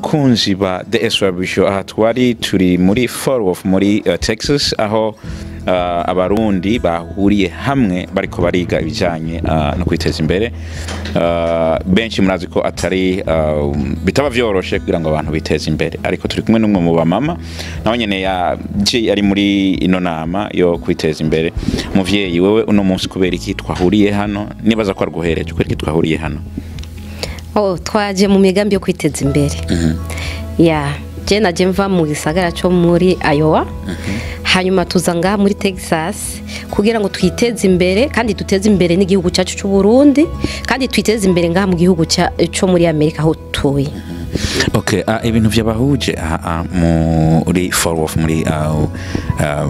Bakunzi ba The SW Show, aha twari turi muri Fort Worth muri Texas, aho Abarundi bahuriye hamwe bariko bariga ibijanye no kwiteza imbere. Benshi murazi ko atari bitaba vyoroshe kugira ngo abantu biteze imbere, ariko turi kumwe n'umwe mu bamama nawe nyene yaje ari muri ino nama yo kwiteza imbere. Muvyeyi, wewe uno munsi kubera iki twahuriye hano? Nibaza ko arguhereje. Kubera iki twahuriye hano? Oh, twaje mu migambi yo kwiteza imbere. Ya, je naje mva mu gisagara cyo muri Iowa. Hanyuma tuza ngaha muri Texas kugira ngo twiteze imbere kandi duteze imbere n'igihugu cyacu cy'u Burundi, kandi twiteze imbere ngaha mu gihugu cyo muri Amerika aho tuye. Okay, ibintu vyabahuje muri Fort Worth muri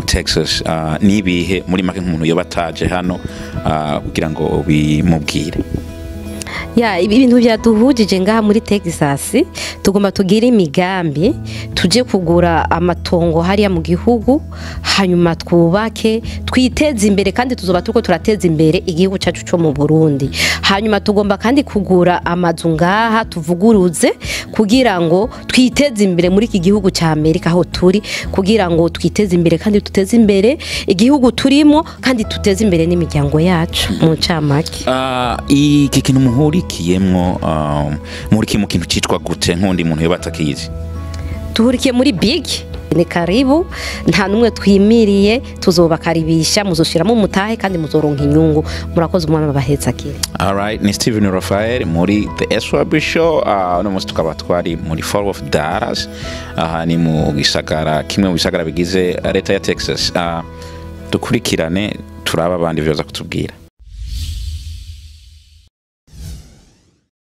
Texas nibihe muri make, nk'umuntu yoba ataje hano, kugira ngo bimubwire? Ya, ibi bintu byaduhujije ngaha muri Texas, tugomba tugire imigambi, tuje kugura amatongo hariya mu gihugu, hanyuma twubake, twiteze imbere, kandi tuzoba turiko turateza imbere igihugu cyacu cyo mu Burundi. Hanyuma tugomba kandi kugura amazu ngaha, tuvuguruze kugira ngo twiteze imbere muri iki gihugu cya Amerika aho turi, kugira ngo twiteze imbere kandi duteze imbere igihugu turimo, kandi tuteze imbere n'imiryango yacu mu ncamake. Iki kintu muhurikiyemwo, muhurikiye mu kintu citwa gute, nk'undi muntu yoba atakizi? Tuhurikiye muri big ni karibu, nta n'umwe twimiriye, tuzobakaribisha, muzoshiramo umutahe kandi muzoronka inyungu. Murakoze, umwana bahetsakire. Alright, ni Steven Raphael muri The SWB Show. Uno munsi tukaba twari muri Fort Worth, Dallas. Aha ni mu gisagara kimwe mu bisagara bigize leta ya Texas. Dukurikirane turaba abandi vyoza kutubwira.